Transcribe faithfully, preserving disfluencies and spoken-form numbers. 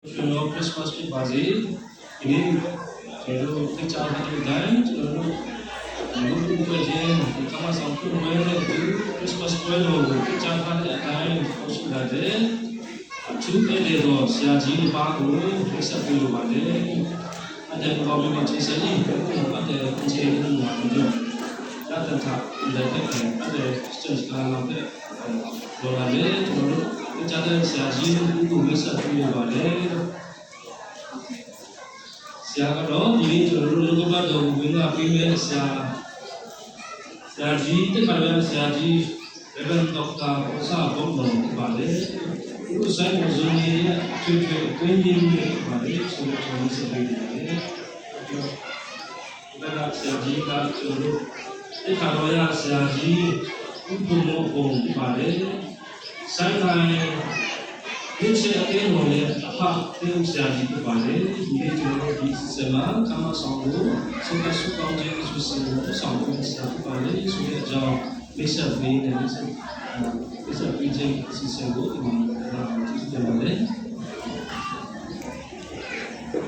Christmas ဖြစ်ပါစေ။ ဒီနေ့ကျွန်တော်တို့သိချာထားတဲ့အတိုင်းကျွန်တော်တို့ဒီလိုပွဲချင်းကမ္ဘာဆောင်ဖွင့်ပွဲနဲ့အတူ Christmas ပွဲတော်ကိုသိချာထားတဲ့အတိုင်းပေါ်ရှိလာတဲ့အထူးဧည့်သည်တော်ဆရာကြီးတစ်ပါးကိုမိတ်ဆက်ပေးလိုပါတယ်။ အတန်ကောင်းပြီးမှချိန်ဆံပြီးအတန်အချိန်နဲ့မှာတော့တတ်တတ်လက်ထက်ကအတန်စံကားလောက်တဲ့ဒေါ်လာနဲ့ကျွန်တော်တို့သိချာတဲ့ဆရာကြီးကိုမိတ်ဆက်ပေးလိုပါတယ်။ ဆရာကတော့ဒီနေ့ကျွန်တော်တို့လောကဘတ်တော်ကိုဝင်လာပေးမဲ့ဆရာဆရာကြီးတခါလည်းဆရာကြီး Reverend Doctor ဘောဆာဘုံတော်ဖြစ်ပါတယ်။ သူ့ဆိုင်ကိုဇွန်လရဲ့အထွေထွေအတွင်းရေးမှူးဖြစ်ပါတယ်ဆိုတော့ကျွန်တော်ဆက်ပေးနေပါတယ်။ ဒီကဆရာကြီးကကျွန်တော်တို့တခါတော့ရဆရာကြီးဥပ္ပမောပုံဖြစ်ပါတယ်။ ဆိုင်တိုင်း Richard Athena ရဲ့အဖအသင်းဆရာကြီးဖြစ်ပါတယ်။ ဒီနေ့ကျွန်တော်တို့ဒီစီစဉ်မှာခမ်းမဆောင်ကိုဆုတ်ခတ်ဆုတောင်းခြင်းအစီအစဉ်ကိုဦးဆောင်ပေးဆရာဖြစ်ပါတယ်ဆိုတဲ့အကြောင်းမိတ်ဆက်ပေးနေမိတ်ဆက်မိတ်ဆက်ပေးခြင်းအစီအစဉ်ကိုဒီမှာ